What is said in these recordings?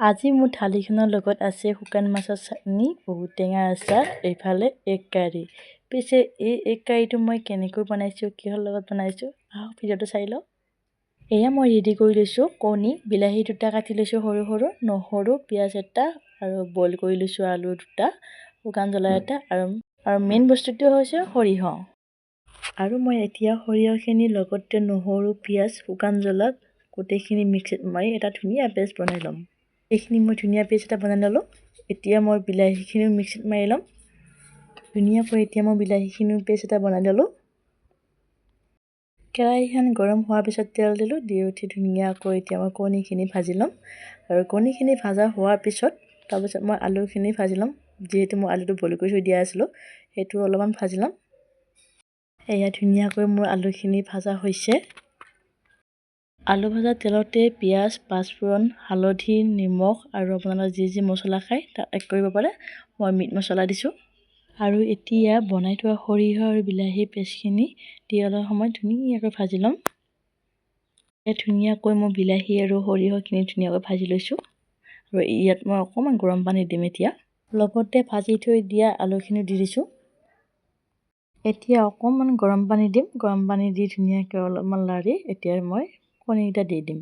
আজি মোৰ থালিখনৰ লগত আছে শুকান মাছৰ চাটনি, ঔটেঙা আচাৰ, এইফালে এগ কাৰী। পিছে এই এগ কাৰীটো মই কেনেকৈ বনাইছোঁ, কিহৰ লগত বনাইছোঁ, আহক ভিডিঅ'টো চাই লওক। এয়া মই ৰেডি কৰি লৈছোঁ কণী, বিলাহী দুটা কাটি লৈছোঁ সৰু সৰু, নহৰু, পিঁয়াজ এটা আৰু বইল কৰি লৈছোঁ আলু দুটা, শুকান জ্বলা এটা আৰু মেইন বস্তুটো হৈছে সৰিয়হ। আৰু মই এতিয়া সৰিয়হখিনি লগতে নহৰু, পিঁয়াজ, শুকান জ্বলা গোটেইখিনি মিক্সিত মাৰি এটা ধুনীয়া পেষ্ট বনাই ল'ম। এইখিনি মই ধুনীয়া পেষ্ট এটা বনাই ল'লোঁ। এতিয়া মই বিলাহীখিনিও মিক্সিত মাৰি ল'ম ধুনীয়াকৈ। এতিয়া মই বিলাহীখিনিও পেষ্ট এটা বনাই ল'লোঁ। কেৰাহীখন গৰম হোৱাৰ পিছত তেল দিলোঁ। দি উঠি ধুনীয়াকৈ এতিয়া মই কণীখিনি ভাজি ল'ম। আৰু কণীখিনি ভাজা হোৱাৰ পিছত, তাৰপিছত মই আলুখিনি ভাজি ল'ম। যিহেতু মই আলুটো বইল কৰি থৈ দিয়া আছিলোঁ, সেইটো অলপমান ভাজি ল'ম। এয়া ধুনীয়াকৈ মোৰ আলুখিনি ভাজা হৈছে। আলু ভজা তেলতে পিঁয়াজ, পাঁচফোৰণ, হালধি, নিমখ আৰু আপোনালোকে যি যি মছলা খায় তাত এড কৰিব পাৰে। মই মিট মছলা দিছোঁ। আৰু এতিয়া বনাই থোৱা সৰিয়হ আৰু বিলাহী পেষ্টখিনি দি অলপ সময় ধুনীয়াকৈ ভাজি ল'ম। ধুনীয়াকৈ মই বিলাহী আৰু সৰিয়হখিনি ধুনীয়াকৈ ভাজি লৈছোঁ। আৰু ইয়াত মই অকণমান গৰম পানী দিম এতিয়া। লগতে ভাজি থৈ দিয়া আলুখিনিও দি দিছোঁ। এতিয়া অকণমান গৰম পানী দিম। গৰম পানী দি ধুনীয়াকৈ অলপমান লাৰি এতিয়া মই কণীকেইটা দি দিম।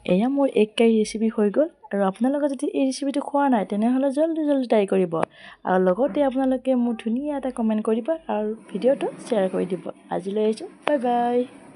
এয়া মোৰ এগ কাৰী ৰেচিপি হৈ গ'ল। আৰু আপোনালোকে যদি এই ৰেচিপিটো খোৱা নাই, তেনেহ'লে জল্দি জল্দি ট্ৰাই কৰিব। আৰু লগতে আপোনালোকে মোক ধুনীয়া এটা কমেণ্ট কৰিব আৰু ভিডিঅ'টো শ্বেয়াৰ কৰি দিব। আজিলৈ আহিছোঁ, বাই বাই।